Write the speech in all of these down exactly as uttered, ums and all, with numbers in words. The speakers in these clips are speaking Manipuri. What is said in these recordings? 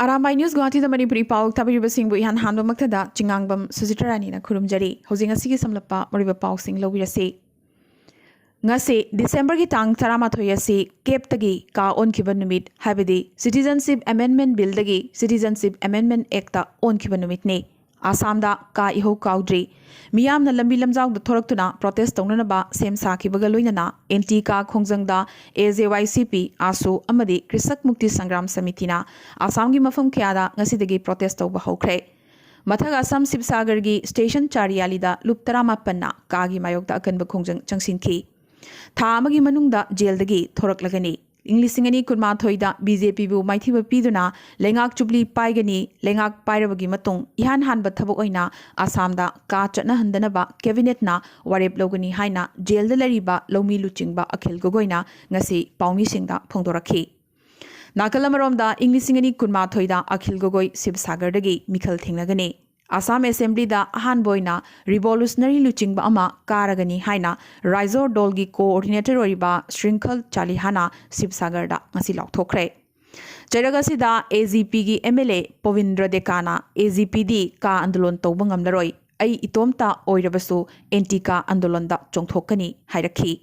ꯑꯔꯥꯝꯕꯥꯏ ꯅ꯭ꯌꯨꯁ ꯒꯨꯋꯥꯍꯥꯇꯤꯗ ꯃꯅꯤꯄꯨꯔꯤ ꯄꯥꯎ ꯇꯥꯕꯤꯔꯤꯕꯁꯤꯡꯕꯨ ꯏꯍꯥꯟ ꯍꯥꯟꯕꯃꯛꯇꯗ ꯆꯤꯉꯥꯡꯕꯝ ꯁꯨꯖꯤꯇꯥ ꯔꯥꯅꯤꯅ ꯈꯨꯔꯨꯝꯖꯔꯤ꯫ ꯍꯧꯖꯤꯛ ꯉꯁꯤꯒꯤ ꯁꯝꯂꯞꯄ ꯃꯔꯨꯑꯣꯏꯕ ꯄꯥꯎꯁꯤꯡ ꯂꯧꯕꯤꯔꯁꯤ꯫ ꯉꯁꯤ ꯗꯤꯁꯦꯝꯕꯔꯒꯤ ꯇꯥꯡ ꯇꯔꯥꯃꯥꯊꯣꯏ ꯑꯁꯤ ꯀꯦꯞꯇꯒꯤ ꯀꯥ ꯑꯣꯟꯈꯤꯕ ꯅꯨꯃꯤꯠ, ꯍꯥꯏꯕꯗꯤ Citizenship Amendment Billꯗꯒꯤ Citizenship Amendment Actꯇ ꯑꯣꯟꯈꯤꯕ ꯅꯨꯃꯤꯠꯅꯤ꯫ ꯑꯁꯥꯝꯗ ꯀꯥ ꯏꯍꯧ ꯀꯥꯎꯗ꯭ꯔꯤ꯫ ꯃꯤꯌꯥꯝꯅ ꯂꯝꯕꯤ ꯂꯝꯖꯥꯎꯗ ꯊꯣꯔꯛꯇꯨꯅ ꯄ꯭ꯔꯣꯇꯦꯁ ꯇꯧꯅꯅꯕ ꯁꯦꯝ ꯁꯥꯈꯤꯕꯒ ꯂꯣꯏꯅꯅ ꯑꯦꯟꯇꯤ ꯀꯥ ꯈꯣꯡꯖꯪꯗ ꯑꯦ ꯖꯦ ꯋꯥꯏ ꯁꯤ ꯄꯤ, ꯑꯥꯁꯨ ꯑꯃꯗꯤ ꯀ꯭ꯔꯤꯁꯛ ꯃꯨꯛꯇꯤ ꯁꯪꯒ꯭ꯔꯥꯝ ꯁꯃꯤꯇꯤꯅ ꯑꯁꯥꯝꯒꯤ ꯃꯐꯝ ꯀꯌꯥꯗ ꯉꯁꯤꯗꯒꯤ ꯄ꯭ꯔꯣꯇꯦꯁ ꯇꯧꯕ ꯍꯧꯈ꯭ꯔꯦ꯫ ꯃꯊꯛ ꯑꯁꯥꯝ ꯁꯤꯕꯁꯥꯒꯔꯒꯤ ꯁ꯭ꯇꯦꯁꯟ ꯆꯥꯔꯤꯌꯥꯂꯤꯗ ꯂꯨꯞ ꯇꯔꯥꯃꯥꯄꯟꯅ ꯀꯥꯒꯤ ꯃꯥꯌꯣꯛꯇ ꯑꯀꯟꯕ ꯈꯣꯡꯖꯪ ꯆꯪꯁꯤꯟꯈꯤ꯫ ꯊꯥ ꯑꯃꯒꯤ ꯃꯅꯨꯡꯗ ꯖꯦꯜꯗꯒꯤ ꯊꯣꯔꯛꯂꯒꯅꯤ꯫ ꯏꯪ ꯂꯤꯁꯤꯡ ꯑꯅꯤ ꯀꯨꯟꯃꯥꯊꯣꯏꯗ ꯕꯤ ꯖꯦ ꯄꯤꯕꯨ ꯃꯥꯏꯊꯤꯕ ꯄꯤꯗꯨꯅ ꯂꯩꯉꯥꯛ ꯖꯨꯕꯤꯂꯤ ꯄꯥꯏꯒꯅꯤ꯫ ꯂꯩꯉꯥꯛ ꯄꯥꯏꯔꯕꯒꯤ ꯃꯇꯨꯡ ꯏꯍꯥꯟ ꯍꯥꯟꯕ ꯊꯕꯛ ꯑꯣꯏꯅ ꯑꯁꯥꯝꯗ ꯀꯥ ꯆꯠꯅꯍꯟꯗꯅꯕ ꯀꯦꯕꯤꯅꯦꯠꯅ ꯋꯥꯔꯦꯞ ꯂꯧꯒꯅꯤ ꯍꯥꯏꯅ ꯖꯦꯜꯗ ꯂꯩꯔꯤꯕ ꯂꯧꯃꯤ ꯂꯨꯆꯤꯡꯕ ꯑꯈꯤꯜ ꯒꯣꯒꯣꯏꯅ ꯉꯁꯤ ꯄꯥꯎꯃꯤꯁꯤꯡꯗ ꯐꯣꯡꯗꯣꯔꯛꯈꯤ꯫ ꯅꯥꯀꯜ ꯑꯃꯔꯣꯝꯗ, ꯏꯪ ꯂꯤꯁꯤꯡ ꯑꯅꯤ ꯀꯨꯟꯃꯥꯊꯣꯏꯗ ꯑꯈꯤꯜ ꯒꯣꯒꯣꯏ ꯁꯤꯕꯁꯥꯒꯔꯗꯒꯤ ꯃꯤꯈꯜ ꯊꯦꯡꯅꯒꯅꯤ꯫ ꯑꯁꯥꯝ ꯑꯦꯁꯦꯝꯕ꯭ꯂꯤꯗ ꯑꯍꯥꯟꯕ ꯑꯣꯏꯅ ꯔꯤꯚꯣꯂꯨꯁꯅꯔꯤ ꯂꯨꯆꯤꯡꯕ ꯑꯃ ꯀꯥꯔꯒꯅꯤ ꯍꯥꯏꯅ ꯔꯥꯏꯖꯣꯔ ꯗꯣꯜꯒꯤ ꯀꯣꯑꯣꯔꯗꯤꯅꯦꯇꯔ ꯑꯣꯏꯔꯤꯕ ꯁ꯭ꯔꯤꯡꯈꯜ ꯆꯥꯂꯤꯍꯥꯅ ꯁꯤꯕꯁꯥꯒꯔꯗ ꯉꯁꯤ ꯂꯥꯎꯊꯣꯛꯈ꯭ꯔꯦ꯫ ꯆꯩꯔꯛ ꯑꯁꯤꯗ ꯑꯦ ꯖꯤ ꯄꯤꯒꯤ ꯑꯦꯝ ꯑꯦꯜ ꯑꯦ ꯄꯣꯕꯤꯟꯗ꯭ꯔ ꯗꯦꯀꯥꯅ, "ꯑꯦ ꯖꯤ ꯄꯤꯗꯤ ꯀꯥ ꯑꯟꯗꯣꯂꯟ ꯇꯧꯕ ꯉꯝꯂꯔꯣꯏ, ꯑꯩ ꯏꯇꯣꯝꯇ ꯑꯣꯏꯔꯕꯁꯨ ꯑꯦꯟꯇꯤ ꯀꯥ ꯑꯟꯗꯣꯂꯟꯗ ꯆꯣꯡꯊꯣꯛꯀꯅꯤ" ꯍꯥꯏꯔꯛꯈꯤ꯫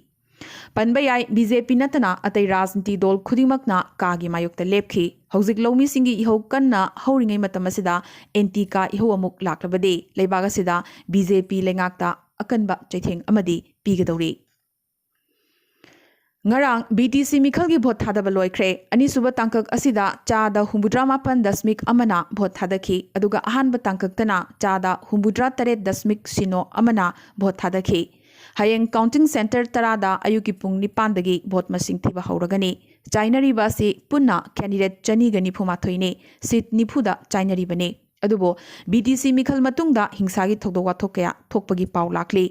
ꯄꯟꯕ ꯌꯥꯏ, ꯕꯤ ꯖꯦ ꯄꯤ ꯅꯠꯇꯅ ꯑꯇꯩ ꯔꯥꯖꯅꯤꯇꯤ ꯗꯣꯜ ꯈꯨꯗꯤꯡꯃꯛꯅ ꯀꯥꯒꯤ ꯃꯥꯌꯣꯛꯇ ꯂꯦꯞꯈꯤ꯫ ꯍꯧꯖꯤꯛ ꯂꯧꯃꯤꯁꯤꯡꯒꯤ ꯏꯍꯧ ꯀꯟꯅ ꯍꯧꯔꯤꯉꯩ ꯃꯇꯝ ꯑꯁꯤꯗ ꯑꯦꯟꯇꯤ ꯀꯥ ꯏꯍꯧ ꯑꯃꯨꯛ ꯂꯥꯛꯂꯕꯗꯤ ꯂꯩꯕꯥꯛ ꯑꯁꯤꯗ ꯕꯤ ꯖꯦ ꯄꯤ ꯂꯩꯉꯥꯛꯇ ꯑꯀꯟꯕ ꯆꯩꯊꯦꯡ ꯑꯃꯗꯤ ꯄꯤꯒꯗꯧꯔꯤ꯫ ꯉꯔꯥꯡ ꯕꯤ ꯇꯤ ꯁꯤ ꯃꯤꯈꯜꯒꯤ ꯚꯣꯠ ꯊꯥꯗꯕ ꯂꯣꯏꯈ꯭ꯔꯦ꯫ ꯑꯅꯤꯁꯨꯕ ꯇꯥꯡꯀꯛ ꯑꯁꯤꯗ ꯆꯥꯗ ꯍꯨꯝꯐꯨꯇꯔꯥ ꯃꯥꯄꯟ ꯗꯁꯃꯤꯛ ꯑꯃꯅ ꯚꯣꯠ ꯊꯥꯗꯈꯤ, ꯑꯗꯨꯒ ꯑꯍꯥꯟꯕ ꯇꯥꯡꯀꯛꯇꯅ ꯆꯥꯗ ꯍꯨꯝꯐꯨꯇꯔꯥ ꯇꯔꯦꯠ ꯗꯁꯃꯤꯛ ꯁꯤꯅꯣ ꯑꯃꯅ ꯚꯣꯠ ꯊꯥꯗꯈꯤ꯫ ꯍꯌꯦꯡ ꯀꯥꯎꯟꯇꯤꯡ ꯁꯦꯟꯇꯔ ꯇꯔꯥꯗ ꯑꯌꯨꯛꯀꯤ ꯄꯨꯡ ꯅꯤꯄꯥꯟꯗꯒꯤ ꯚꯣꯠ ꯃꯁꯤꯡ ꯊꯤꯕ ꯍꯧꯔꯒꯅꯤ꯫ ꯆꯥꯏꯅꯔꯤꯕ ꯑꯁꯤ ꯄꯨꯟꯅ ꯀꯦꯟꯗꯤꯗꯦꯠ ꯆꯅꯤꯒ ꯅꯤꯐꯨꯃꯥꯊꯣꯏꯅꯤ꯫ ꯁꯤꯠ ꯅꯤꯐꯨꯗ ꯆꯥꯏꯅꯔꯤꯕꯅꯤ꯫ ꯑꯗꯨꯕꯨ ꯕꯤ ꯇꯤ ꯁꯤ ꯃꯤꯈꯜ ꯃꯇꯨꯡꯗ ꯍꯤꯡꯁꯥꯒꯤ ꯊꯧꯗꯣꯛ ꯋꯥꯊꯣꯛ ꯀꯌꯥ ꯊꯣꯛꯄꯒꯤ ꯄꯥꯎ ꯂꯥꯛꯂꯤ꯫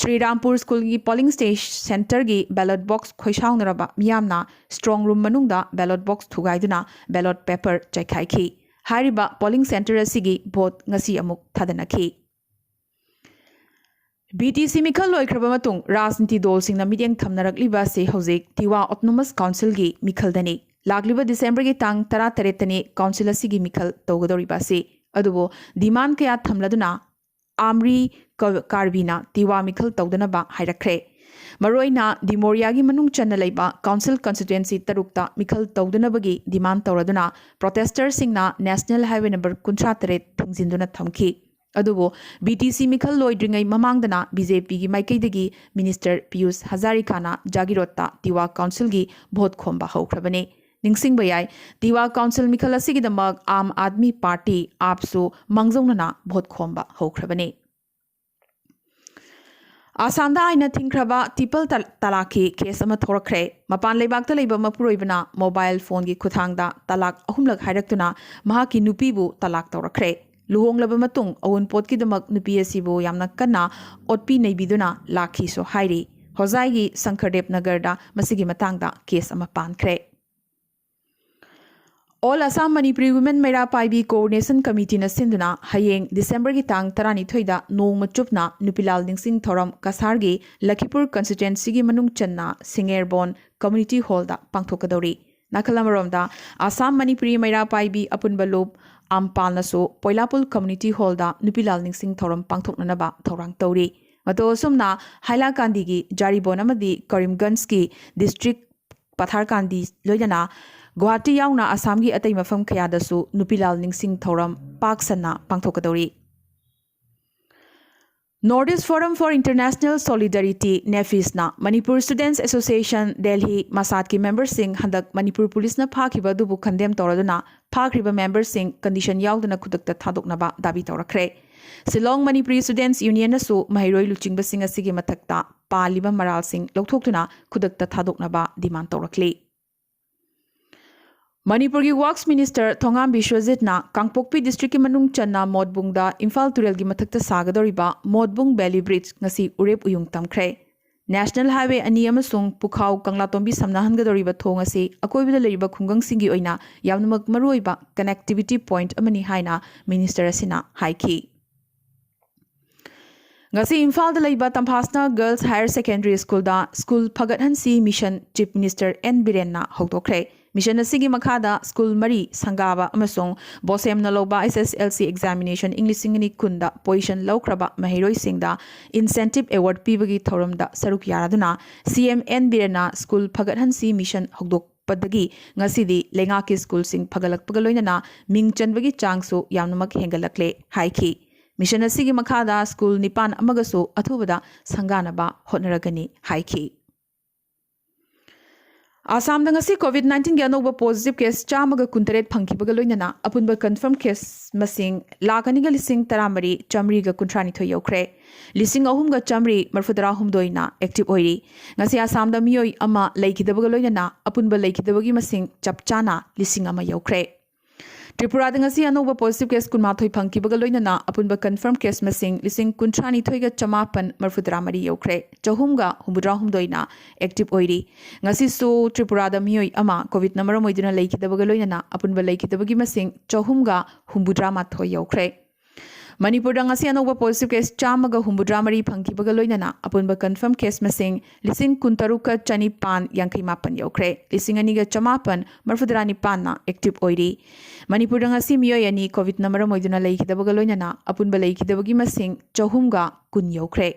ꯁ꯭ꯔꯤꯔꯥꯝꯄꯨꯔ ꯁ꯭ꯀꯨꯜꯒꯤ ꯄꯣꯂꯤꯡ ꯁ꯭ꯇꯦ-, ꯁꯦꯟꯇꯔꯒꯤ ꯕꯦꯂꯣꯠ ꯕꯣꯛꯁ ꯈꯣꯏꯁꯥꯎꯅꯔꯕ ꯃꯤꯌꯥꯝꯅ ꯁ꯭ꯇ꯭ꯔꯣꯡ ꯔꯨꯝ ꯃꯅꯨꯡꯗ ꯕꯦꯂꯣꯠ ꯕꯣꯛꯁ ꯊꯨꯒꯥꯏꯗꯨꯅ ꯕꯦꯂꯣꯠ ꯄꯦꯄꯔ ꯆꯥꯏꯈꯥꯏꯈꯤ꯫ ꯍꯥꯏꯔꯤꯕ ꯄꯣꯂꯤꯡ ꯁꯦꯟꯇꯔ ꯑꯁꯤꯒꯤ ꯚꯣꯠ ꯉꯁꯤ ꯑꯃꯨꯛ ꯊꯥꯗꯅꯈꯤ꯫ ꯕꯤ ꯇꯤ ꯁꯤ ꯃꯤꯈꯜ ꯂꯣꯏꯈ꯭ꯔꯕ ꯃꯇꯨꯡ ꯔꯥꯖꯅꯤꯇꯤ ꯗꯣꯜꯁꯤꯡꯅ ꯃꯤꯠꯌꯦꯡ ꯊꯝꯅꯔꯛꯂꯤꯕ ꯑꯁꯤ ꯍꯧꯖꯤꯛ ꯇꯤꯋꯥ ꯑꯣꯇꯣꯅꯣꯃꯁ ꯀꯥꯎꯟꯁꯤꯜꯒꯤ ꯃꯤꯈꯜꯗꯅꯤ꯫ ꯂꯥꯛꯂꯤꯕ ꯗꯤꯁꯦꯝꯕꯔꯒꯤ ꯇꯥꯡ ꯇꯔꯥꯇꯔꯦꯠꯇꯅꯤ ꯀꯥꯎꯟꯁꯤꯜ ꯑꯁꯤꯒꯤ ꯃꯤꯈꯜ ꯇꯧꯒꯗꯧꯔꯤꯕ ꯑꯁꯤ꯫ ꯑꯗꯨꯕꯨ ꯗꯤꯃꯥꯟ ꯀꯌꯥ ꯊꯝꯂꯗꯨꯅ ꯑꯥꯝꯔꯤ ꯀ-, ꯀꯥꯔꯕꯤꯅ ꯇꯤꯋꯥ ꯃꯤꯈꯜ ꯇꯧꯗꯅꯕ ꯍꯥꯏꯔꯛꯈ꯭ꯔꯦ꯫ ꯃꯔꯨꯑꯣꯏꯅ ꯗꯤꯃꯣꯔꯤꯌꯥꯒꯤ ꯃꯅꯨꯡ ꯆꯟꯅ ꯂꯩꯕ ꯀꯥꯎꯟꯁꯤꯜ ꯀꯟꯁꯇꯤꯇ꯭ꯋꯦꯟꯁꯤ ꯇꯔꯨꯛꯇ ꯃꯤꯈꯜ ꯇꯧꯗꯅꯕꯒꯤ ꯗꯤꯃꯥꯟ ꯇꯧꯔꯗꯨꯅ ꯄ꯭ꯔꯣꯇꯦꯁꯇꯔꯁꯤꯡꯅ ꯅꯦꯁꯅꯦꯜ ꯍꯥꯏꯋꯦ ꯅꯝꯕꯔ ꯀꯨꯟꯊ꯭ꯔꯥ ꯇꯔꯦꯠ ꯊꯤꯡꯖꯤꯟꯗꯨꯅ ꯊꯝꯈꯤ꯫ ꯑꯗꯨꯕꯨ ꯕꯤ ꯇꯤ ꯁꯤ ꯃꯤꯈꯜ ꯂꯣꯏꯗ꯭ꯔꯤꯉꯩ ꯃꯃꯥꯡꯗꯅ ꯕꯤ ꯖꯦ ꯄꯤꯒꯤ ꯃꯥꯏꯀꯩꯗꯒꯤ ꯃꯤꯅꯤꯁꯇꯔ ꯄꯤꯌꯨꯁ ꯍꯖꯥꯔꯤꯀꯥꯅ ꯖꯥꯒꯤꯔꯣꯠꯇ ꯇꯤꯋꯥ ꯀꯥꯎꯟꯁꯤꯜꯒꯤ ꯚꯣꯠ ꯈꯣꯝꯕ ꯍꯧꯈ꯭ꯔꯕꯅꯤ꯫ ꯅꯤꯡꯁꯤꯡꯕ ꯌꯥꯏ, ꯇꯤꯋꯥ ꯀꯥꯎꯟꯁꯤꯜ ꯃꯤꯈꯜ ꯑꯁꯤꯒꯤꯗꯃꯛ ꯑꯥꯝ ꯑꯥꯗꯃꯤ ꯄꯥꯔꯇꯤ, ꯑꯥꯞꯁꯨ ꯃꯥꯡꯖꯧꯅꯅ ꯚꯣꯠ ꯈꯣꯝꯕ ꯍꯧꯈ꯭ꯔꯕꯅꯤ꯫ ꯑꯁꯥꯝꯗ ꯑꯥꯏꯟꯅ ꯊꯤꯡꯈ꯭ꯔꯕ ꯇ꯭ꯔꯤꯄꯜ ꯇ-, ꯇꯂꯥꯛꯀꯤ ꯀꯦꯁ ꯑꯃ ꯊꯣꯔꯛꯈ꯭ꯔꯦ꯫ ꯃꯄꯥꯟ ꯂꯩꯕꯥꯛꯇ ꯂꯩꯕ ꯃꯄꯨꯔꯣꯏꯕꯅ ꯃꯣꯕꯥꯏꯜ ꯐꯣꯟꯒꯤ ꯈꯨꯠꯊꯥꯡꯗ ꯇꯂꯥꯛ ꯑꯍꯨꯝꯂꯛ ꯍꯥꯏꯔꯛꯇꯨꯅ ꯃꯍꯥꯛꯀꯤ ꯅꯨꯄꯤꯕꯨ ꯇꯂꯥꯛ ꯇꯧꯔꯛꯈ꯭ꯔꯦ꯫ ꯂꯨꯍꯣꯡꯂꯕ ꯃꯇꯨꯡ ꯑꯋꯨꯟꯄꯣꯠꯀꯤꯗꯃꯛ ꯅꯨꯄꯤ ꯑꯁꯤꯕꯨ ꯌꯥꯝꯅ ꯀꯟꯅ ꯑꯣꯠꯄꯤ ꯅꯩꯕꯤꯗꯨꯅ ꯂꯥꯛꯈꯤꯁꯨ ꯍꯥꯏꯔꯤ꯫ ꯍꯣꯖꯥꯏꯒꯤ ꯁꯪꯀꯔꯗꯦꯕ ꯅꯒꯔꯗ ꯃꯁꯤꯒꯤ ꯃꯇꯥꯡꯗ ꯀꯦꯁ ꯑꯃ ꯄꯥꯟꯈ꯭ꯔꯦ꯫ All Assam Manipuri women Meira Paibi coordination ꯀꯃꯤꯇꯤꯅ ꯁꯤꯟꯗꯨꯅ ꯍꯌꯦꯡ ꯗꯤꯁꯦꯝꯕꯔꯒꯤ ꯇꯥꯡ ꯇꯔꯥꯅꯤꯊꯣꯏꯗ ꯅꯣꯡꯃ ꯆꯨꯞꯅ ꯅꯨꯄꯤꯂꯥꯜ ꯅꯤꯡꯁꯤꯡ ꯊꯧꯔꯝ ꯀꯁꯥꯔꯒꯤ ꯂꯈꯤꯄꯨꯔ ꯀꯟꯁꯇꯤꯇ꯭ꯋꯦꯟꯁꯤꯒꯤ ꯃꯅꯨꯡ ꯆꯟꯅ ꯁꯤꯡꯉꯦꯔꯕꯣꯟ ꯀꯝꯃ꯭ꯌꯨꯅꯤꯇꯤ ꯍꯣꯜꯗ ꯄꯥꯡꯊꯣꯛꯀꯗꯧꯔꯤ꯫ ꯅꯥꯀꯜ ꯑꯃꯔꯣꯝꯗ, ꯑꯁꯥꯝ ꯃꯅꯤꯄꯨꯔꯤ ꯃꯩꯔꯥ ꯄꯥꯏꯕꯤ ꯑꯄꯨꯟꯕ ꯂꯨꯞ ꯑꯝꯄꯥꯜꯅꯁꯨ ꯄꯣꯏꯂꯥꯄꯨꯜ ꯀꯝꯃ꯭ꯌꯨꯅꯤꯇꯤ ꯍꯣꯜꯗ ꯅꯨꯄꯤꯂꯥꯜ ꯅꯤꯡꯁꯤꯡ ꯊꯧꯔꯝ ꯄꯥꯡꯊꯣꯛꯅꯅꯕ ꯊꯧꯔꯥꯡ ꯇꯧꯔꯤ꯫ ꯃꯇꯧ ꯑꯁꯨꯝꯅ ꯍꯥꯏꯂꯥꯀꯥꯟꯗꯤꯒꯤ ꯖꯥꯔꯤꯕꯣꯟ ꯑꯃꯗꯤ ꯀꯔꯤꯝꯒꯟꯖꯀꯤ ꯗꯤꯁꯇ꯭ꯔꯤꯛ ꯄꯊꯥꯔꯀꯥꯟꯗꯤ ꯂꯣꯏꯅꯅ ꯒꯨꯋꯥꯍꯥꯇꯤ ꯌꯥꯎꯅ ꯑꯁꯥꯝꯒꯤ ꯑꯇꯩ ꯃꯐꯝ ꯀꯌꯥꯗꯁꯨ ꯅꯨꯄꯤꯂꯥꯜ ꯅꯤꯡꯁꯤꯡ ꯊꯧꯔꯝ ꯄꯥꯛ ꯁꯟꯅ ꯄꯥꯡꯊꯣꯛꯀꯗꯧꯔꯤ꯫ North East Forum for International Solidarity, ꯅꯦꯐꯤꯁꯅ ꯃꯅꯤꯄꯨꯔ ꯁ꯭ꯇꯨꯗꯦꯟꯠꯁ ꯑꯦꯁꯣꯁꯤꯌꯦꯁꯟ ꯗꯦꯜꯍꯤ ꯃꯁꯥꯠꯀꯤ ꯃꯦꯝꯕꯔꯁꯤꯡ ꯍꯟꯗꯛ ꯃꯅꯤꯄꯨꯔ ꯄꯨꯂꯤꯁꯅ ꯐꯥꯈꯤꯕ ꯑꯗꯨꯕꯨ ꯀꯟꯗꯦꯝ ꯇꯧꯔꯗꯨꯅ ꯐꯥꯈ꯭ꯔꯤꯕ ꯃꯦꯝꯕꯔꯁꯤꯡ ꯀꯟꯗꯤꯁꯟ ꯌꯥꯎꯗꯅ ꯈꯨꯗꯛꯇ ꯊꯥꯗꯣꯛꯅꯕ ꯗꯥꯕꯤ ꯇꯧꯔꯛꯈ꯭ꯔꯦ꯫ ꯁꯤꯂꯣꯡ ꯃꯅꯤꯄꯨꯔꯤ ꯁ꯭ꯇꯨꯗꯦꯟꯠꯁ ꯌꯨꯅꯤꯌꯟꯅꯁꯨ ꯃꯍꯩꯔꯣꯏ ꯂꯨꯆꯤꯡꯕꯁꯤꯡ ꯑꯁꯤꯒꯤ ꯃꯊꯛꯇ ꯄꯥꯜꯂꯤꯕ ꯃꯔꯥꯜꯁꯤꯡ ꯂꯧꯊꯣꯛꯇꯨꯅ ꯈꯨꯗꯛꯇ ꯊꯥꯗꯣꯛꯅꯕ ꯗꯤꯃꯥꯟ ꯇꯧꯔꯛꯂꯤ꯫ ꯃꯅꯤꯄꯨꯔꯒꯤ ꯋꯥꯔꯛꯁ ꯃꯤꯅꯤꯁꯇꯔ ꯊꯣꯉꯥꯝ ꯕꯤꯁ꯭ꯋꯖꯤꯠꯅ ꯀꯥꯡꯄꯣꯛꯄꯤ ꯗꯤꯁꯇ꯭ꯔꯤꯛꯀꯤ ꯃꯅꯨꯡ ꯆꯟꯅ ꯃꯣꯠꯕꯨꯡꯗ ꯏꯝꯐꯥꯜ ꯇꯨꯔꯦꯜꯒꯤ ꯃꯊꯛꯇ ꯁꯥꯒꯗꯧꯔꯤꯕ ꯃꯣꯠꯕꯨꯡ ꯕꯦꯂꯤ ꯕ꯭ꯔꯤꯖ ꯉꯁꯤ ꯎꯔꯦꯞ ꯎꯌꯨꯡ ꯇꯝꯈ꯭ꯔꯦ꯫ ꯅꯦꯁꯅꯦꯜ ꯍꯥꯏꯋꯦ ꯑꯅꯤ ꯑꯃꯁꯨꯡ ꯄꯨꯈꯥꯎ ꯀꯪꯂꯥꯇꯣꯝꯕꯤ ꯁꯝꯅꯍꯟꯒꯗꯧꯔꯤꯕ ꯊꯣꯡ ꯑꯁꯤ ꯑꯀꯣꯏꯕꯗ ꯂꯩꯔꯤꯕ ꯈꯨꯡꯒꯪꯁꯤꯡꯒꯤ ꯑꯣꯏꯅ ꯌꯥꯝꯅꯃꯛ ꯃꯔꯨꯑꯣꯏꯕ ꯀꯅꯦꯛꯇꯤꯚꯤꯇꯤ ꯄꯣꯏꯟꯠ ꯑꯃꯅꯤ ꯍꯥꯏꯅ ꯃꯤꯅꯤꯁꯇꯔ ꯑꯁꯤꯅ ꯍꯥꯏꯈꯤ꯫ ꯉꯁꯤ ꯏꯝꯐꯥꯜꯗ ꯂꯩꯕ ꯇꯝꯐꯥꯁꯅꯥ ꯒꯔꯜꯁ ꯍꯥꯌꯔ ꯁꯦꯀꯦꯟꯗꯔꯤ ꯁ꯭ꯀꯨꯜꯗ ꯁ꯭ꯀꯨꯜ ꯐꯒꯠꯍꯟꯁꯤ ꯃꯤꯁꯟ ꯆꯤꯐ ꯃꯤꯅꯤꯁꯇꯔ ꯑꯦꯟ ꯕꯤꯔꯦꯟꯅ ꯍꯧꯗꯣꯛꯈ꯭ꯔꯦ꯫ ꯃꯤꯁꯟ ꯑꯁꯤꯒꯤ ꯃꯈꯥꯗ ꯁ꯭ꯀꯨꯜ ꯃꯔꯤ, ꯁꯪꯒꯥꯕ ꯑꯃꯁꯨꯡ ꯕꯣꯁꯦꯝꯅ ꯂꯧꯕ ꯑꯦꯁ ꯑꯦꯁ ꯑꯦꯜ ꯁꯤ ꯑꯦꯛꯖꯥꯃꯤꯅꯦꯁꯟ ꯏꯪ ꯂꯤꯁꯤꯡ ꯑꯅꯤ ꯀꯨꯟꯗ ꯄꯣꯖꯤꯁꯟ ꯂꯧꯈ꯭ꯔꯕ ꯃꯍꯩꯔꯣꯏꯁꯤꯡꯗ ꯏꯟꯁꯦꯟꯇꯤꯚ ꯑꯦꯋꯥꯔꯗ ꯄꯤꯕꯒꯤ ꯊꯧꯔꯝꯗ ꯁꯔꯨꯛ ꯌꯥꯔꯗꯨꯅ ꯁꯤ ꯑꯦꯝ ꯑꯦꯟ ꯕꯤꯔꯦꯟꯅ ꯁ꯭ꯀꯨꯜ ꯐꯒꯠꯍꯟꯁꯤ ꯃꯤꯁꯟ ꯍꯧꯗꯣꯛꯄꯗꯒꯤ ꯉꯁꯤꯗꯤ ꯂꯩꯉꯥꯛꯀꯤ ꯁ꯭ꯀꯨꯜꯁꯤꯡ ꯐꯒꯠꯂꯛꯄꯒ ꯂꯣꯏꯅꯅ ꯃꯤꯡ ꯆꯟꯕꯒꯤ ꯆꯥꯡꯁꯨ ꯌꯥꯝꯅꯃꯛ ꯍꯦꯟꯒꯠꯂꯛꯂꯦ ꯍꯥꯏꯈꯤ꯫ ꯃꯤꯁꯟ ꯑꯁꯤꯒꯤ ꯃꯈꯥꯗ ꯁ꯭ꯀꯨꯜ ꯅꯤꯄꯥꯟ ꯑꯃꯒꯁꯨ ꯑꯊꯨꯕꯗ ꯁꯪꯒꯥꯅꯕ ꯍꯣꯠꯅꯔꯒꯅꯤ ꯍꯥꯏꯈꯤ꯫ ꯑꯁꯥꯝꯗ ꯉꯁꯤ ꯀꯣꯚꯤꯗ ꯅꯥꯏꯟꯇꯤꯟꯒꯤ ꯑꯅꯧꯕ ꯄꯣꯖꯤꯇꯤꯚ ꯀꯦꯁ ꯆꯥꯝꯃꯒ ꯀꯨꯟꯇꯔꯦꯠ ꯐꯪꯈꯤꯕꯒ ꯂꯣꯏꯅꯅ ꯑꯄꯨꯟꯕ ꯀꯟꯐꯔꯝ ꯀꯦꯁ ꯃꯁꯤꯡ ꯂꯥꯈ ꯑꯅꯤꯒ ꯂꯤꯁꯤꯡ ꯇꯔꯥꯃꯔꯤ ꯆꯥꯝꯃꯔꯤꯒ ꯀꯨꯟꯊ꯭ꯔꯥꯅꯤꯊꯣꯏ ꯌꯧꯈ꯭ꯔꯦ꯫ ꯂꯤꯁꯤꯡ ꯑꯍꯨꯝꯒ ꯆꯥꯝꯃꯔꯤ ꯃꯔꯤꯐꯨꯇꯔꯥ ꯍꯨꯝꯗꯣꯏꯅ ꯑꯦꯛꯇꯤꯚ ꯑꯣꯏꯔꯤ꯫ ꯉꯁꯤ ꯑꯁꯥꯝꯗ ꯃꯤꯑꯣꯏ ꯑꯃ ꯂꯩꯈꯤꯗꯕꯒ ꯂꯣꯏꯅꯅ ꯑꯄꯨꯟꯕ ꯂꯩꯈꯤꯗꯕꯒꯤ ꯃꯁꯤꯡ ꯆꯞ ꯆꯥꯅ ꯂꯤꯁꯤꯡ ꯑꯃ ꯌꯧꯈ꯭ꯔꯦ꯫ ꯇ꯭ꯔꯤꯄꯨꯔꯥꯗ ꯉꯁꯤ ꯑꯅꯧꯕ ꯄꯣꯖꯤꯇꯤꯚ ꯀꯦꯁ ꯀꯨꯟꯃꯥꯊꯣꯏ ꯐꯪꯈꯤꯕꯒ ꯂꯣꯏꯅꯅ ꯑꯄꯨꯟꯕ ꯀꯟꯐꯔꯝ ꯀꯦꯁ ꯃꯁꯤꯡ ꯂꯤꯁꯤꯡ ꯀꯨꯟꯊ꯭ꯔꯥꯅꯤꯊꯣꯏꯒ ꯆꯃꯥꯄꯟ ꯃꯔꯤꯐꯨꯇꯔꯥ ꯃꯔꯤ ꯌꯧꯈ꯭ꯔꯦ꯫ ꯆꯍꯨꯝꯒ ꯍꯨꯝꯐꯨꯇꯔꯥ ꯍꯨꯝꯗꯣꯏꯅ ꯑꯦꯛꯇꯤꯚ ꯑꯣꯏꯔꯤ꯫ ꯉꯁꯤꯁꯨ ꯇ꯭ꯔꯤꯄꯨꯔꯥꯗ ꯃꯤꯑꯣꯏ ꯑꯃ ꯀꯣꯚꯤꯗꯅ ꯃꯔꯝ ꯑꯣꯏꯗꯨꯅ ꯂꯩꯈꯤꯗꯕꯒ ꯂꯣꯏꯅꯅ ꯑꯄꯨꯟꯕ ꯂꯩꯈꯤꯗꯕꯒꯤ ꯃꯁꯤꯡ ꯆꯍꯨꯝꯒ ꯍꯨꯝꯐꯨꯇꯔꯥ ꯃꯥꯊꯣꯏ ꯌꯧꯈ꯭ꯔꯦ꯫ ꯃꯅꯤꯄꯨꯔꯗ ꯉꯁꯤ ꯑꯅꯧꯕ ꯄꯣꯖꯤꯇꯤꯚ ꯀꯦꯁ ꯆꯥꯝꯃꯒ ꯍꯨꯝꯐꯨꯇꯔꯥ ꯃꯔꯤ ꯐꯪꯈꯤꯕꯒ ꯂꯣꯏꯅꯅ ꯑꯄꯨꯟꯕ ꯀꯟꯐꯔꯝ ꯀꯦꯁ ꯃꯁꯤꯡ ꯂꯤꯁꯤꯡ ꯀꯨꯟꯇꯔꯨꯛꯀ ꯆꯅꯤꯄꯥꯟ ꯌꯥꯡꯈꯩ ꯃꯥꯄꯟ ꯌꯧꯈ꯭ꯔꯦ꯫ ꯂꯤꯁꯤꯡ ꯑꯅꯤꯒ ꯆꯃꯥꯄꯟ ꯃꯔꯤꯐꯨꯇꯔꯥ ꯅꯤꯄꯥꯟꯅ ꯑꯦꯛꯇꯤꯚ ꯑꯣꯏꯔꯤ꯫ ꯃꯅꯤꯄꯨꯔꯗ ꯉꯁꯤ ꯃꯤꯑꯣꯏ ꯑꯅꯤ ꯀꯣꯚꯤꯗꯅ ꯃꯔꯝ ꯑꯣꯏꯗꯨꯅ ꯂꯩꯈꯤꯗꯕꯒ ꯂꯣꯏꯅꯅ ꯑꯄꯨꯟꯕ ꯂꯩꯈꯤꯗꯕꯒꯤ ꯃꯁꯤꯡ ꯆꯍꯨꯝꯒ ꯀꯨꯟ ꯌꯧꯈ꯭ꯔꯦ꯫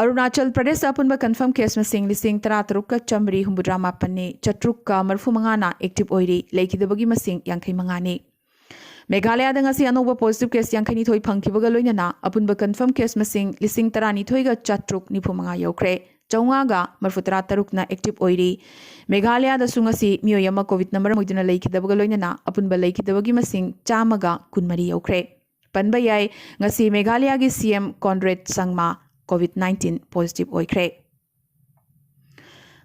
ꯑꯔꯨꯅꯥꯆꯜ ꯄ꯭ꯔꯗꯦꯁꯇ ꯑꯄꯨꯟꯕ ꯀꯟꯐꯔꯝ ꯀꯦꯁ ꯃꯁꯤꯡ ꯂꯤꯁꯤꯡ ꯇꯔꯥꯇꯔꯨꯛꯀ ꯆꯥꯝꯃꯔꯤ ꯍꯨꯝꯐꯨꯇꯔꯥ ꯃꯥꯄꯟꯅꯤ, ꯆꯥꯇ꯭ꯔꯨꯛꯀ ꯃꯔꯤꯐꯨ ꯃꯉꯥꯅ ꯑꯦꯛꯇꯤꯚ ꯑꯣꯏꯔꯤ, ꯂꯩꯈꯤꯗꯕꯒꯤ ꯃꯁꯤꯡ ꯌꯥꯡꯈꯩ ꯃꯉꯥꯅꯤ꯫ ꯃꯦꯘꯥꯂꯌꯥꯗ ꯉꯁꯤ ꯑꯅꯧꯕ ꯄꯣꯖꯤꯇꯤꯚ ꯀꯦꯁ ꯌꯥꯡꯈꯩꯅꯤꯊꯣꯏ ꯐꯪꯈꯤꯕꯒ ꯂꯣꯏꯅꯅ ꯑꯄꯨꯟꯕ ꯀꯟꯐꯔꯝ ꯀꯦꯁ ꯃꯁꯤꯡ ꯂꯤꯁꯤꯡ ꯇꯔꯥꯅꯤꯊꯣꯏꯒ ꯆꯥꯇ꯭ꯔꯨꯛ ꯅꯤꯐꯨ ꯃꯉꯥ ꯌꯧꯈ꯭ꯔꯦ꯫ ꯆꯥꯝꯃꯉꯥꯒ ꯃꯔꯤꯐꯨꯇꯔꯥ ꯇꯔꯨꯛꯅ ꯑꯦꯛꯇꯤꯚ ꯑꯣꯏꯔꯤ꯫ ꯃꯦꯘꯥꯂꯌꯥꯗꯁꯨ ꯉꯁꯤ ꯃꯤꯑꯣꯏ ꯑꯃ ꯀꯣꯚꯤꯗꯅ ꯃꯔꯝ ꯑꯣꯏꯗꯨꯅ ꯂꯩꯈꯤꯗꯕꯒ ꯂꯣꯏꯅꯅ ꯑꯄꯨꯟꯕ ꯂꯩꯈꯤꯗꯕꯒꯤ ꯃꯁꯤꯡ ꯆꯥꯝꯃꯒ ꯀꯨꯟꯃꯔꯤ ꯌꯧꯈ꯭ꯔꯦ꯫ ꯄꯟꯕ ꯌꯥꯏ, ꯉꯁꯤ ꯃꯦꯘꯥꯂꯌꯥꯒꯤ ꯁꯤ ꯑꯦꯝ ꯀꯣꯟꯔꯦꯗ ꯁꯪꯃꯥ ꯀꯣꯚꯤꯗ ꯅꯥꯏꯟꯇꯤꯟ ꯄꯣꯖꯤꯇꯤꯚ ꯑꯣꯏꯈ꯭ꯔꯦ꯫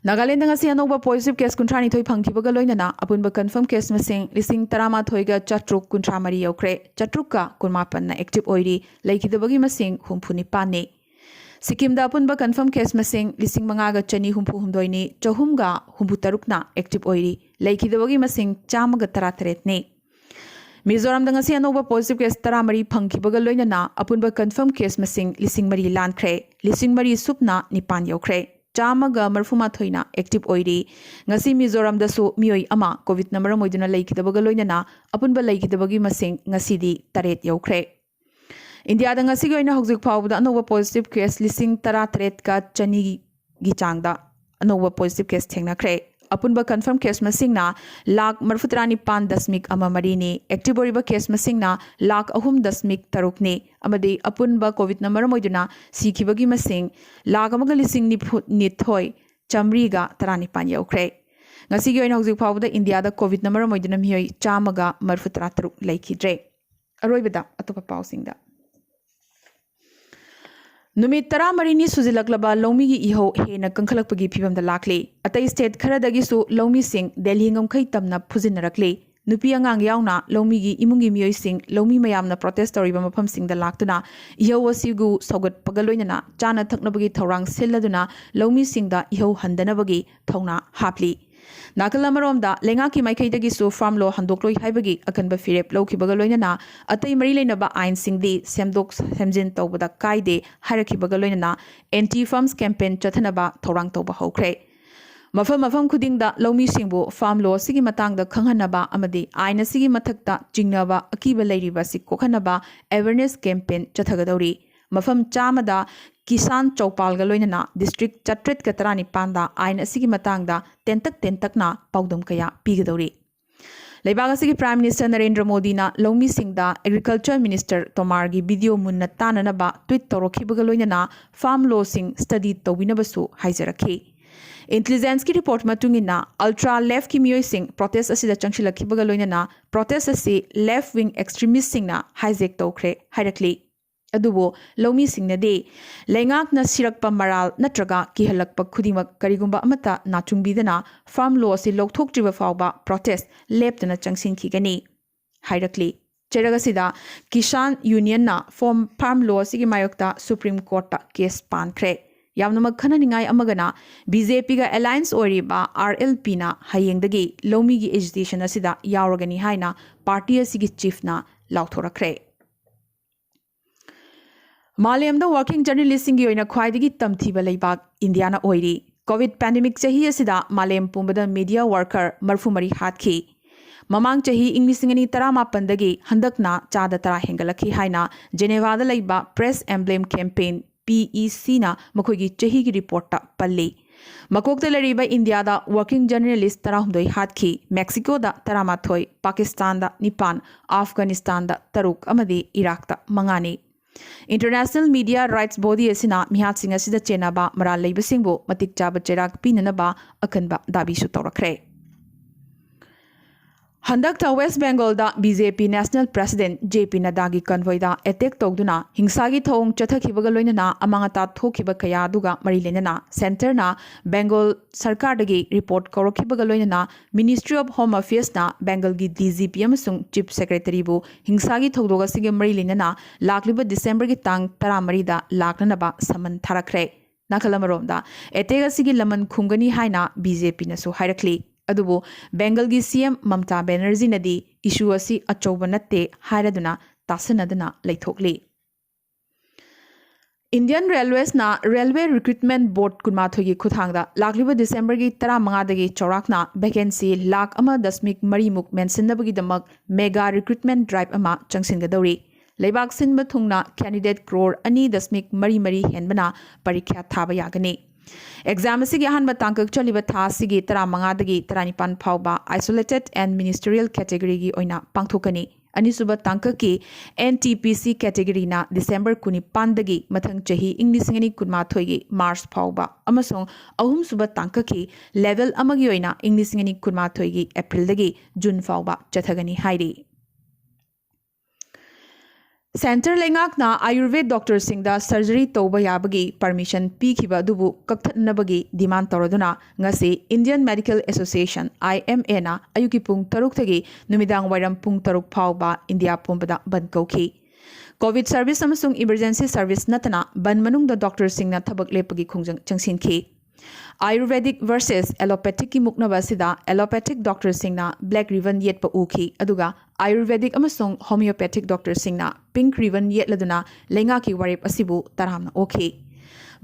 ꯅꯥꯒꯥꯂꯦꯟꯗ ꯉꯁꯤ ꯑꯅꯧꯕ ꯄꯣꯖꯤꯇꯤꯚ ꯀꯦꯁ ꯀꯨꯟꯊ꯭ꯔꯥꯅꯤꯊꯣꯏ ꯐꯪꯈꯤꯕꯒ ꯂꯣꯏꯅꯅ ꯑꯄꯨꯟꯕ ꯀꯟꯐꯔꯝ ꯀꯦꯁ ꯃꯁꯤꯡ ꯂꯤꯁꯤꯡ ꯇꯔꯥꯃꯥꯊꯣꯏꯒ ꯆꯥꯇ꯭ꯔꯨꯛ ꯀꯨꯟꯊ꯭ꯔꯥ ꯃꯔꯤ ꯌꯧꯈ꯭ꯔꯦ꯫ ꯆꯥꯇ꯭ꯔꯨꯛꯀ ꯀꯨꯟꯃꯥꯄꯟꯅ ꯑꯦꯛꯇꯤꯚ ꯑꯣꯏꯔꯤ꯫ ꯂꯩꯈꯤꯗꯕꯒꯤ ꯃꯁꯤꯡ ꯍꯨꯝꯐꯨ ꯅꯤꯄꯥꯟꯅꯤ꯫ ꯁꯤꯛꯀꯤꯝꯗ ꯑꯄꯨꯟꯕ ꯀꯟꯐꯔꯝ ꯀꯦꯁ ꯃꯁꯤꯡ ꯂꯤꯁꯤꯡ ꯃꯉꯥꯒ ꯆꯅꯤ ꯍꯨꯝꯐꯨ ꯍꯨꯝꯗꯣꯏꯅꯤ, ꯆꯍꯨꯝꯒ ꯍꯨꯝꯐꯨ ꯇꯔꯨꯛꯅ ꯑꯦꯛꯇꯤꯚ ꯑꯣꯏꯔꯤ꯫ ꯂꯩꯈꯤꯗꯕꯒꯤ ꯃꯁꯤꯡ ꯆꯥꯝꯃꯒ ꯇꯔꯥꯇꯔꯦꯠꯅꯤ꯫ ꯃꯤꯖꯣꯔꯥꯝꯗ ꯉꯁꯤ ꯑꯅꯧꯕ ꯄꯣꯖꯤꯇꯤꯚ ꯀꯦꯁ ꯇꯔꯥꯃꯔꯤ ꯐꯪꯈꯤꯕꯒ ꯂꯣꯏꯅꯅ ꯑꯄꯨꯟꯕ ꯀꯟꯐꯔꯝ ꯀꯦꯁ ꯃꯁꯤꯡ ꯂꯤꯁꯤꯡ ꯃꯔꯤ ꯂꯥꯟꯈ꯭ꯔꯦ꯫ ꯂꯤꯁꯤꯡ ꯃꯔꯤ ꯁꯨꯞꯅ ꯅꯤꯄꯥꯟ ꯌꯧꯈ꯭ꯔꯦ꯫ ꯆꯥꯝꯃꯒ ꯃꯔꯤꯐꯨ ꯃꯥꯊꯣꯏꯅ active ꯑꯣꯏꯔꯤ꯫ ꯉꯁꯤ ꯃꯤꯖꯣꯔꯥꯝꯗꯁꯨ ꯃꯤꯑꯣꯏ ꯑꯃ COVID-ꯅ ꯃꯔꯝ ꯑꯣꯏꯗꯨꯅ ꯂꯩꯈꯤꯗꯕꯒ ꯂꯣꯏꯅꯅ ꯑꯄꯨꯟꯕ ꯂꯩꯈꯤꯗꯕꯒꯤ ꯃꯁꯤꯡ ꯉꯁꯤꯗꯤ ꯇꯔꯦꯠ ꯌꯧꯈ꯭ꯔꯦ꯫ ꯏꯟꯗꯤꯌꯥꯗ ꯉꯁꯤꯒꯤ ꯑꯣꯏꯅ ꯍꯧꯖꯤꯛ ꯐꯥꯎꯕꯗ ꯑꯅꯧꯕ positive case ꯂꯤꯁꯤꯡ ꯇꯔꯥꯇꯔꯦꯠꯀ ꯆꯅꯤꯒꯤ ꯆꯥꯡꯗ ꯑꯅꯧꯕ positive case ꯊꯦꯡꯅꯈ꯭ꯔꯦ꯫ ꯑꯄꯨꯟꯕ confirm case ꯃꯁꯤꯡꯅ ꯂꯥꯈ ꯃꯔꯤꯐꯨꯇꯔꯥ ꯅꯤꯄꯥꯟ ꯗꯁꯃꯤꯛ ꯑꯃ ꯃꯔꯤꯅꯤ꯫ Active ꯑꯣꯏꯔꯤꯕ case ꯃꯁꯤꯡꯅ ꯂꯥꯈ ꯑꯍꯨꯝ ꯗꯁꯃꯤꯛ ꯇꯔꯨꯛꯅꯤ꯫ ꯑꯃꯗꯤ ꯑꯄꯨꯟꯕ COVID-ꯅ ꯃꯔꯝ ꯑꯣꯏꯗꯨꯅ ꯁꯤꯈꯤꯕꯒꯤ ꯃꯁꯤꯡ ꯂꯥꯈ ꯑꯃꯒ ꯂꯤꯁꯤꯡ ꯅꯤꯐꯨ ꯅꯤꯊꯣꯏ ꯆꯥꯃꯔꯤꯒ ꯇꯔꯥꯅꯤꯄꯥꯟ ꯌꯧꯈ꯭ꯔꯦ꯫ ꯉꯁꯤꯒꯤ ꯑꯣꯏꯅ ꯍꯧꯖꯤꯛ ꯐꯥꯎꯕꯗ ꯏꯟꯗꯤꯌꯥꯗ COVID-ꯅ ꯃꯔꯝ ꯑꯣꯏꯗꯨꯅ ꯃꯤꯑꯣꯏ ꯆꯥꯝꯃꯒ ꯃꯔꯤꯐꯨꯇꯔꯥ ꯇꯔꯨꯛ ꯂꯩꯈꯤꯗ꯭ꯔꯦ꯫ ꯑꯔꯣꯏꯕꯗ ꯑꯇꯣꯞꯄ ꯄꯥꯎꯁꯤꯡꯗ꯫ ꯅꯨꯃꯤꯠ ꯇꯔꯥꯃꯔꯤꯅꯤ ꯁꯨꯖꯤꯜꯂꯛꯂꯕ ꯂꯧꯃꯤꯒꯤ ꯏꯍꯧ ꯍꯦꯟꯅ ꯀꯟꯈꯠꯂꯛꯄꯒꯤ ꯐꯤꯕꯝꯗ ꯂꯥꯛꯂꯤ꯫ ꯑꯇꯩ state ꯈꯔꯗꯒꯤꯁꯨ ꯂꯧꯃꯤꯁꯤꯡ ꯗꯦꯜꯍꯤ ꯉꯝꯈꯩ ꯇꯝꯅ ꯐꯨꯖꯤꯟꯅꯔꯛꯂꯤ꯫ ꯅꯨꯄꯤ ꯑꯉꯥꯡ ꯌꯥꯎꯅ ꯂꯧꯃꯤꯒꯤ ꯏꯃꯨꯡꯒꯤ ꯃꯤꯑꯣꯏꯁꯤꯡ ꯂꯧꯃꯤ ꯃꯌꯥꯝꯅ protest ꯇꯧꯔꯤꯕ ꯃꯐꯝꯁꯤꯡꯗ ꯂꯥꯛꯇꯨꯅ ꯏꯍꯧ ꯑꯁꯤꯕꯨ ꯁꯧꯒꯠꯄꯒ ꯂꯣꯏꯅꯅ ꯆꯥꯅ ꯊꯛꯅꯕꯒꯤ ꯊꯧꯔꯥꯡ ꯁꯤꯜꯂꯗꯨꯅ ꯂꯧꯃꯤꯁꯤꯡꯗ ꯏꯍꯧ ꯍꯟꯗꯅꯕꯒꯤ ꯊꯧꯅꯥ ꯍꯥꯞꯂꯤ꯫ ꯅꯥꯀꯜ ꯑꯃꯔꯣꯝꯗ ꯂꯩꯉꯥꯛꯀꯤ ꯃꯥꯏꯀꯩꯗꯒꯤꯁꯨ farm law ꯍꯟꯗꯣꯛꯂꯣꯏ ꯍꯥꯏꯕꯒꯤ ꯑꯀꯟꯕ ꯐꯤꯔꯦꯞ ꯂꯧꯈꯤꯕꯒ ꯂꯣꯏꯅꯅ ꯑꯇꯩ ꯃꯔꯤ ꯂꯩꯅꯕ ꯑꯥꯏꯟꯁꯤꯡꯗꯤ ꯁꯦꯝꯗꯣꯛ ꯁꯦꯝꯖꯤꯟ ꯇꯧꯕꯗ ꯀꯥꯏꯗꯦ ꯍꯥꯏꯔꯛꯈꯤꯕꯒ ꯂꯣꯏꯅꯅ anti farms campaign ꯆꯠꯊꯅꯕ ꯊꯧꯔꯥꯡ ꯇꯧꯕ ꯍꯧꯈ꯭ꯔꯦ꯫ ꯃꯐꯝ ꯃꯐꯝ ꯈꯨꯗꯤꯡꯗ ꯂꯧꯃꯤꯁꯤꯡꯕꯨ farm law ꯑꯁꯤꯒꯤ ꯃꯇꯥꯡꯗ ꯈꯪꯍꯟꯅꯕ ꯑꯃꯗꯤ ꯑꯥꯏꯟ ꯑꯁꯤꯒꯤ ꯃꯊꯛꯇ ꯆꯤꯡꯅꯕ ꯑꯀꯤꯕ ꯂꯩꯔꯤꯕ ꯑꯁꯤ ꯀꯣꯛꯍꯟꯅꯕ awareness campaign ꯆꯠꯊꯒꯗꯧꯔꯤ꯫ ꯃꯐꯝ ꯆꯥꯝꯃꯗ ꯀꯤꯁꯥꯟ ꯆꯧꯄꯥꯜꯒ ꯂꯣꯏꯅꯅ district ꯆꯥꯇ꯭ꯔꯦꯠꯀ ꯇꯔꯥꯅꯤꯄꯥꯟꯗ ꯑꯥꯏꯟ ꯑꯁꯤꯒꯤ ꯃꯇꯥꯡꯗ ꯇꯦꯟꯇꯛ ꯇꯦꯟꯇꯛꯅ ꯄꯥꯎꯗꯝ ꯀꯌꯥ ꯄꯤꯒꯗꯧꯔꯤ꯫ ꯂꯩꯕꯥꯛ ꯑꯁꯤꯒꯤ Prime Minister ꯅꯔꯦꯟꯗ꯭ꯔ ꯃꯣꯗꯤꯅ ꯂꯧꯃꯤꯁꯤꯡꯗ Agriculture Minister ꯇꯣꯃꯥꯔꯒꯤ video ꯃꯨꯟꯅ ꯇꯥꯅꯅꯕ tweet ꯇꯧꯔꯛꯈꯤꯕꯒ ꯂꯣꯏꯅꯅ farm lawꯁꯤꯡ study ꯇꯧꯕꯤꯅꯕꯁꯨ ꯍꯥꯏꯖꯔꯛꯈꯤ꯫ Intelligenceꯀꯤ report ꯃꯇꯨꯡ ꯏꯟꯅ ultra leftꯀꯤ ꯃꯤꯑꯣꯏꯁꯤꯡ protest ꯑꯁꯤꯗ ꯆꯪꯁꯤꯜꯂꯛꯈꯤꯕꯒ ꯂꯣꯏꯅꯅ protest ꯑꯁꯤ left wing extremistꯁꯤꯡꯅ hijack ꯇꯧꯈ꯭ꯔꯦ ꯍꯥꯏꯔꯛꯂꯤ꯫ ꯑꯗꯨꯕꯨ ꯂꯧꯃꯤꯁꯤꯡꯅꯗꯤ ꯂꯩꯉꯥꯛꯅ ꯁꯤꯔꯛꯄ ꯃꯔꯥꯜ ꯅꯠꯇ꯭ꯔꯒ ꯀꯤꯍꯜꯂꯛꯄ ꯈꯨꯗꯤꯡꯃꯛ ꯀꯔꯤꯒꯨꯝꯕ ꯑꯃꯠꯇ ꯅꯥꯆꯨꯡꯕꯤꯗꯅ farm law ꯑꯁꯤ ꯂꯧꯊꯣꯛꯇ꯭ꯔꯤꯕ ꯐꯥꯎꯕ protest ꯂꯦꯞꯇꯅ ꯆꯪꯁꯤꯟꯈꯤꯒꯅꯤ ꯍꯥꯏꯔꯛꯂꯤ꯫ ꯆꯩꯔꯛ ꯑꯁꯤꯗ ꯀꯤꯁꯥꯟ ꯌꯨꯅꯤꯌꯟꯅ ꯐꯣꯝ farm law ꯑꯁꯤꯒꯤ ꯃꯥꯌꯣꯛꯇ Supreme Courtꯇ case ꯄꯥꯟꯈ꯭ꯔꯦ꯫ ꯌꯥꯝꯅꯃꯛ ꯈꯟꯅꯅꯤꯡꯉꯥꯏ ꯑꯃꯒꯅ BJPꯒ alliance ꯑꯣꯏꯔꯤꯕ RLPꯅ ꯍꯌꯦꯡꯗꯒꯤ ꯂꯧꯃꯤꯒꯤ agitation ꯑꯁꯤꯗ ꯌꯥꯎꯔꯒꯅꯤ ꯍꯥꯏꯅ party ꯑꯁꯤꯒꯤ chiefꯅ ꯂꯥꯎꯊꯣꯔꯛꯈ꯭ꯔꯦ꯫ ꯃꯥꯂꯦꯝꯗ working journalistꯁꯤꯡꯒꯤ ꯑꯣꯏꯅ ꯈ꯭ꯋꯥꯏꯗꯒꯤ ꯇꯝꯊꯤꯕ ꯂꯩꯕꯥꯛ ꯏꯟꯗꯤꯌꯥꯅ ꯑꯣꯏꯔꯤ꯫ COVID pandemic ꯆꯍꯤ ꯑꯁꯤꯗ ꯃꯥꯂꯦꯝ ꯄꯨꯝꯕꯗ media worker ꯃꯔꯤꯐꯨ ꯃꯔꯤ ꯍꯥꯠꯈꯤ꯫ ꯃꯃꯥꯡ ꯆꯍꯤ ꯏꯪ ꯂꯤꯁꯤꯡ ꯑꯅꯤ ꯇꯔꯥꯃꯥꯄꯟꯗꯒꯤ ꯍꯟꯗꯛꯅ ꯆꯥꯗ ꯇꯔꯥ ꯍꯦꯟꯒꯠꯂꯛꯈꯤ ꯍꯥꯏꯅ ꯖꯦꯅꯦꯚꯥꯗ ꯂꯩꯕ Press Emblem Campaign, PECꯅ ꯃꯈꯣꯏꯒꯤ ꯆꯍꯤꯒꯤ ꯔꯤꯄꯣꯔꯠꯇ ꯄꯜꯂꯤ꯫ ꯃꯀꯣꯛꯇ ꯂꯩꯔꯤꯕ ꯏꯟꯗꯤꯌꯥꯗ working journalist ꯇꯔꯥꯍꯨꯝꯗꯣꯏ ꯍꯥꯠꯈꯤ, ꯃꯦꯛꯁꯤꯀꯣꯗ ꯇꯔꯥꯃꯥꯊꯣꯏ, ꯄꯥꯀꯤꯁꯇꯥꯟꯗ ꯅꯤꯄꯥꯟ, ꯑꯐꯒꯥꯅꯤꯁꯇꯥꯟꯗ ꯇꯔꯨꯛ ꯑꯃꯗꯤ ꯏꯔꯥꯛꯇ ꯃꯉꯥꯅꯤ꯫ International media rights body ꯑꯁꯤꯅ ꯃꯤꯍꯥꯠꯁꯤꯡ ꯑꯁꯤꯗ ꯆꯦꯟꯅꯕ ꯃꯔꯥꯜ ꯂꯩꯕꯁꯤꯡꯕꯨ ꯃꯇꯤꯛ ꯆꯥꯕ ꯆꯩꯔꯥꯛ ꯄꯤꯅꯅꯕ ꯑꯀꯟꯕ ꯗꯥꯕꯤꯁꯨ ꯇꯧꯔꯛꯈ꯭ꯔꯦ꯫ ꯍꯟꯗꯛꯇ West Bengalꯗ BJP National President JP Naddaꯒꯤ convoyꯗ attack ꯇꯧꯗꯨꯅ ꯍꯤꯡꯁꯥꯒꯤ ꯊꯧꯑꯣꯡ ꯆꯠꯊꯈꯤꯕꯒ ꯂꯣꯏꯅꯅ ꯑꯃꯥꯡ ꯑꯇꯥ ꯊꯣꯛꯈꯤꯕ ꯀꯌꯥ ꯑꯗꯨꯒ ꯃꯔꯤ ꯂꯩꯅꯅ Centreꯅ Bengal ꯁꯔꯀꯥꯔꯗꯒꯤ report ꯀꯧꯔꯛꯈꯤꯕꯒ ꯂꯣꯏꯅꯅ Ministry of Home Affairesꯅ Bengalꯒꯤ DGP ꯑꯃꯁꯨꯡ Chief Secretaryꯕꯨ ꯍꯤꯡꯁꯥꯒꯤ ꯊꯧꯗꯣꯛ ꯑꯁꯤꯒ ꯃꯔꯤ ꯂꯩꯅꯅ ꯂꯥꯛꯂꯤꯕ Decemberꯒꯤ ꯇꯥꯡ ꯇꯔꯥꯃꯔꯤꯗ ꯂꯥꯛꯅꯅꯕ summon ꯊꯥꯔꯛꯈ꯭ꯔꯦ꯫ ꯅꯥꯀꯜ ꯑꯃꯔꯣꯝꯗ, attack ꯑꯁꯤꯒꯤ ꯂꯃꯟ ꯈꯨꯝꯒꯅꯤ ꯍꯥꯏꯅ BJPꯅꯁꯨ ꯍꯥꯏꯔꯛꯂꯤ꯫ ꯑꯗꯨꯕꯨ Bengalꯒꯤ CM ꯃꯝꯇꯥ ꯕꯦꯅꯔꯖꯤꯅꯗꯤ issue ꯑꯁꯤ ꯑꯆꯧꯕ ꯅꯠꯇꯦ ꯍꯥꯏꯔꯗꯨꯅ ꯇꯥꯁꯤꯟꯅꯗꯅ ꯂꯩꯊꯣꯛꯂꯤ꯫ Indian Railwaysꯅ Railway Recruitment Board ꯀꯨꯟꯃꯥꯊꯣꯏꯒꯤ ꯈꯨꯠꯊꯥꯡꯗ ꯂꯥꯛꯂꯤꯕ Decemberꯒꯤ ꯇꯔꯥꯃꯉꯥꯗꯒꯤ ꯆꯥꯎꯔꯥꯛꯅ vacancy ꯂꯥꯈ ꯑꯃ ꯗꯁꯃꯤꯛ ꯃꯔꯤꯃꯨꯛ ꯃꯦꯟꯁꯤꯟꯅꯕꯒꯤꯗꯃꯛ mega recruitment drive ꯑꯃ ꯆꯪꯁꯤꯟꯒꯗꯧꯔꯤ꯫ ꯂꯩꯕꯥꯛ ꯁꯤꯟꯕ ꯊꯨꯡꯅ candidate crore ꯑꯅꯤ ꯗꯁꯃꯤꯛ ꯃꯔꯤ ꯃꯔꯤ ꯍꯦꯟꯕꯅ ꯄꯔꯤꯈ꯭ꯌꯥ ꯊꯥꯕ ꯌꯥꯒꯅꯤ꯫ Exam ꯑꯁꯤꯒꯤ ꯑꯍꯥꯟꯕ ꯇꯥꯡꯀꯛ ꯆꯠꯂꯤꯕ ꯊꯥ ꯑꯁꯤꯒꯤ ꯇꯔꯥꯃꯉꯥꯗꯒꯤ ꯇꯔꯥꯅꯤꯄꯥꯟ ꯐꯥꯎꯕ isolated and ministerial categoryꯒꯤ ꯑꯣꯏꯅ ꯄꯥꯡꯊꯣꯛꯀꯅꯤ꯫ ꯑꯅꯤꯁꯨꯕ ꯇꯥꯡꯀꯛꯀꯤ NTPC categoryꯅ December ꯀꯨꯟꯅꯤꯄꯥꯟꯗꯒꯤ ꯃꯊꯪ ꯆꯍꯤ ꯏꯪ ꯂꯤꯁꯤꯡ ꯑꯅꯤ ꯀꯨꯟꯃꯥꯊꯣꯏꯒꯤ March ꯐꯥꯎꯕ ꯑꯃꯁꯨꯡ ꯑꯍꯨꯝꯁꯨꯕ ꯇꯥꯡꯀꯛꯀꯤ level ꯑꯃꯒꯤ ꯑꯣꯏꯅ ꯏꯪ ꯂꯤꯁꯤꯡ ꯑꯅꯤ ꯀꯨꯟꯃꯥꯊꯣꯏꯒꯤ Aprilꯗꯒꯤ June ꯐꯥꯎꯕ ꯆꯠꯊꯒꯅꯤ ꯍꯥꯏꯔꯤ꯫ Centre ꯂꯩꯉꯥꯛꯅ Ayurved doctorꯁꯤꯡꯗ surgery ꯇꯧꯕ ꯌꯥꯕꯒꯤ permission ꯄꯤꯈꯤꯕ ꯑꯗꯨꯕꯨ ꯀꯛꯊꯠꯅꯕꯒꯤ demand ꯇꯧꯔꯗꯨꯅ ꯉꯁꯤ Indian Medical Association, IMAꯅ ꯑꯌꯨꯛꯀꯤ ꯄꯨꯡ ꯇꯔꯨꯛꯇꯒꯤ ꯅꯨꯃꯤꯗꯥꯡ ꯋꯥꯏꯔꯝ ꯄꯨꯡ ꯇꯔꯨꯛ ꯐꯥꯎꯕ ꯏꯟꯗꯤꯌꯥ ꯄꯨꯝꯕꯗ ꯕꯟꯗ ꯀꯧꯈꯤ꯫ COVID service ꯑꯃꯁꯨꯡ emergency service ꯅꯠꯇꯅ ꯕꯟꯗ ꯃꯅꯨꯡꯗ doctorꯁꯤꯡꯅ ꯊꯕꯛ ꯂꯦꯞꯄꯒꯤ ꯈꯣꯡꯖꯪ ꯆꯪꯁꯤꯟꯈꯤ꯫ Ayurvedic versus Allopathicꯀꯤ ꯃꯨꯛꯅꯕ ꯑꯁꯤꯗ allopathic doctorꯁꯤꯡꯅ black ribbon ꯌꯦꯠꯄ ꯎꯈꯤ, ꯑꯗꯨꯒ ꯑꯥꯌꯨꯔꯚꯦꯗꯤꯛ ꯑꯃꯁꯨꯡ ꯍꯣꯃꯤꯑꯣꯄꯦꯊꯤꯛ ꯗꯣꯛꯇꯔꯁꯤꯡꯅ ꯄꯤꯡꯛ ꯔꯤꯕꯟ ꯌꯦꯠꯂꯗꯨꯅ ꯂꯩꯉꯥꯛꯀꯤ ꯋꯥꯔꯦꯞ ꯑꯁꯤꯕꯨ ꯇꯔꯥꯝꯅ ꯑꯣꯛꯈꯤ꯫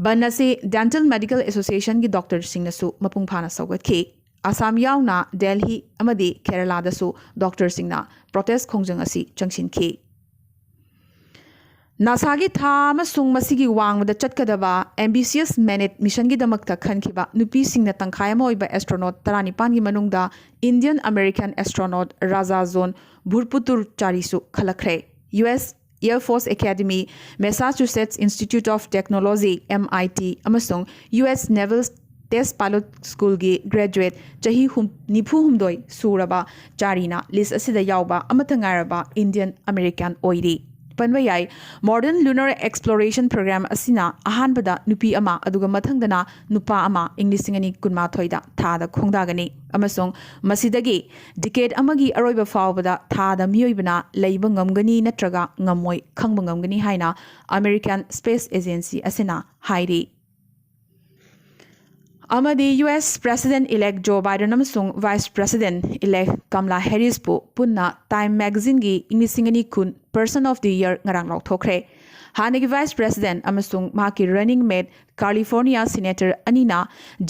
ꯕꯟ ꯑꯁꯤ ꯗꯦꯟꯇꯜ ꯃꯦꯗꯤꯀꯦꯜ ꯑꯦꯁꯣꯁꯤꯌꯦꯁꯟꯒꯤ ꯗꯣꯛꯇꯔꯁꯤꯡꯅꯁꯨ ꯃꯄꯨꯡ ꯐꯥꯅ ꯁꯧꯒꯠꯈꯤ꯫ ꯑꯁꯥꯝ ꯌꯥꯎꯅ ꯗꯦꯜꯍꯤ ꯑꯃꯗꯤ ꯀꯦꯔꯂꯥꯗꯁꯨ ꯗꯣꯛꯇꯔꯁꯤꯡꯅ ꯄ꯭ꯔꯣꯇꯦꯁ ꯈꯣꯡꯖꯪ ꯑꯁꯤ ꯆꯪꯁꯤꯟꯈꯤ꯫ ꯅꯥꯁꯥꯒꯤ ꯊꯥ ꯑꯃꯁꯨꯡ ꯃꯁꯤꯒꯤ ꯋꯥꯡꯃꯗ ꯆꯠꯀꯗꯕ ꯑꯦꯝꯕꯤꯁꯤꯌꯁ ꯃꯦꯅꯦꯠ ꯃꯤꯁꯟꯒꯤꯗꯃꯛꯇ ꯈꯟꯈꯤꯕ ꯅꯨꯄꯤꯁꯤꯡꯅ ꯇꯪꯈꯥꯏ ꯑꯃ ꯑꯣꯏꯕ ꯑꯦꯁꯇ꯭ꯔꯣꯅꯣꯠ ꯇꯔꯥꯅꯤꯄꯥꯟꯒꯤ ꯃꯅꯨꯡꯗ Indian American astronaut Raja John Vurputoor ꯆꯥꯔꯤꯁꯨ ꯈꯜꯂꯛꯈ꯭ꯔꯦ꯫ U S Air Force Academy, Massachusetts Institute of Technology, M I T, ꯑꯃꯁꯨꯡ U S Naval Test Pilot Schoolꯒꯤ ꯒ꯭ꯔꯦꯖꯨꯑꯦꯠ ꯆꯍꯤ ꯍꯨꯝ-, ꯅꯤꯐꯨ ꯍꯨꯝꯗꯣꯏ ꯁꯨꯔꯕ ꯆꯥꯔꯤꯅ ꯂꯤꯁ ꯑꯁꯤꯗ ꯌꯥꯎꯕ ꯑꯃꯠꯇ ꯉꯥꯏꯔꯕ ꯏꯟꯗꯤꯌꯟ ꯑꯃꯦꯔꯤꯀꯥꯟ ꯑꯣꯏꯔꯤ꯫ ꯄꯟꯕ ꯌꯥꯏ, ꯃꯣꯗꯔꯟ ꯂꯨꯅꯔ ꯑꯦꯛꯁꯄ꯭ꯂꯣꯔꯦꯁꯟ ꯄ꯭ꯔꯣꯒ꯭ꯔꯥꯝ ꯑꯁꯤꯅ ꯑꯍꯥꯟꯕꯗ ꯅꯨꯄꯤ ꯑꯃ ꯑꯗꯨꯒ ꯃꯊꯪꯗꯅ ꯅꯨꯄꯥ ꯑꯃ ꯏꯪ ꯂꯤꯁꯤꯡ ꯑꯅꯤ ꯀꯨꯟꯃꯥꯊꯣꯏꯗ ꯊꯥꯗ ꯈꯣꯡꯗꯥꯒꯅꯤ ꯑꯃꯁꯨꯡ ꯃꯁꯤꯗꯒꯤ ꯗꯤꯀꯦꯠ ꯑꯃꯒꯤ ꯑꯔꯣꯏꯕ ꯐꯥꯎꯕꯗ ꯊꯥꯗ ꯃꯤꯑꯣꯏꯕꯅ ꯂꯩꯕ ꯉꯝꯒꯅꯤ ꯅꯠꯇ꯭ꯔꯒ ꯉꯝꯃꯣꯏ ꯈꯪꯕ ꯉꯝꯒꯅꯤ ꯍꯥꯏꯅ ꯑꯃꯦꯔꯤꯀꯥꯟ ꯁ꯭ꯄꯦꯁ ꯑꯦꯖꯦꯟꯁꯤ ꯑꯁꯤꯅ ꯍꯥꯏꯔꯤ꯫ ꯑꯃꯗꯤ U S President-elect Joe Biden ꯑꯃꯁꯨꯡ Vice President-elect Kamala Harrisꯄꯨ ꯄꯨꯟꯅ Time magazineꯒꯤ ꯏꯪ ꯂꯤꯁꯤꯡ ꯑꯅꯤ ꯀꯨꯟ Person of the Year ꯉꯔꯥꯡ ꯂꯥꯎꯊꯣꯛꯈ꯭ꯔꯦ꯫ ꯍꯥꯟꯅꯒꯤ Vice President ꯑꯃꯁꯨꯡ ꯃꯍꯥꯛꯀꯤ running mate California Senator ꯑꯅꯤꯅ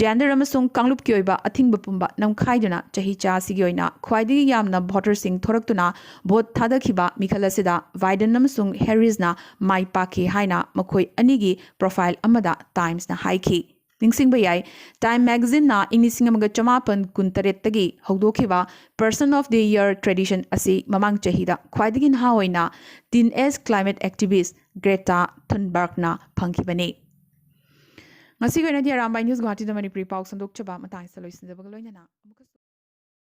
gender ꯑꯃꯁꯨꯡ ꯀꯥꯡꯂꯨꯞꯀꯤ ꯑꯣꯏꯕ ꯑꯊꯤꯡꯕ ꯄꯨꯝꯕ ꯅꯝꯈꯥꯏꯗꯨꯅ ꯆꯍꯤ ꯆꯥꯁꯤꯒꯤ ꯑꯣꯏꯅ ꯈ꯭ꯋꯥꯏꯗꯒꯤ ꯌꯥꯝꯅ voterꯁꯤꯡ ꯊꯣꯔꯛꯇꯨꯅ vote ꯊꯥꯗꯈꯤꯕ ꯃꯤꯈꯜ ꯑꯁꯤꯗ Biden ꯑꯃꯁꯨꯡ Harrisꯅ ꯃꯥꯏ ꯄꯥꯛꯈꯤ ꯍꯥꯏꯅ ꯃꯈꯣꯏ ꯑꯅꯤꯒꯤ profile ꯑꯃꯗ Timesꯅ ꯍꯥꯏꯈꯤ꯫ ꯅꯤꯡꯁꯤꯡꯕ ꯌꯥꯏ, Time magazineꯅ ꯏꯪ ꯂꯤꯁꯤꯡ ꯑꯃꯒ ꯆꯃꯥꯄꯟ ꯀꯨꯟꯇꯔꯦꯠꯇꯒꯤ ꯍꯧꯗꯣꯛꯈꯤꯕ Person of the Year tradition ꯑꯁꯤ ꯃꯃꯥꯡ ꯆꯍꯤꯗ ꯈ꯭ꯋꯥꯏꯗꯒꯤ ꯅꯍꯥ ꯑꯣꯏꯅ teenage climate activist Greta Thunbergꯅ ꯐꯪꯈꯤꯕꯅꯤ꯫ ꯉꯁꯤꯒꯤ ꯑꯣꯏꯅꯗꯤ ꯑꯔꯥꯝꯕꯥꯏ ꯅ꯭ꯌꯨꯁ ꯒꯨꯋꯥꯍꯥꯇꯤꯗ ꯃꯅꯤꯄꯨꯔꯤ ꯄꯥꯎ ꯁꯟꯗꯣꯛꯆꯕ ꯃꯇꯥꯡꯁꯤꯗ ꯂꯣꯏꯁꯤꯟꯖꯕꯒ ꯂꯣꯏꯅꯅ ꯑꯃꯨꯛꯀꯁꯨ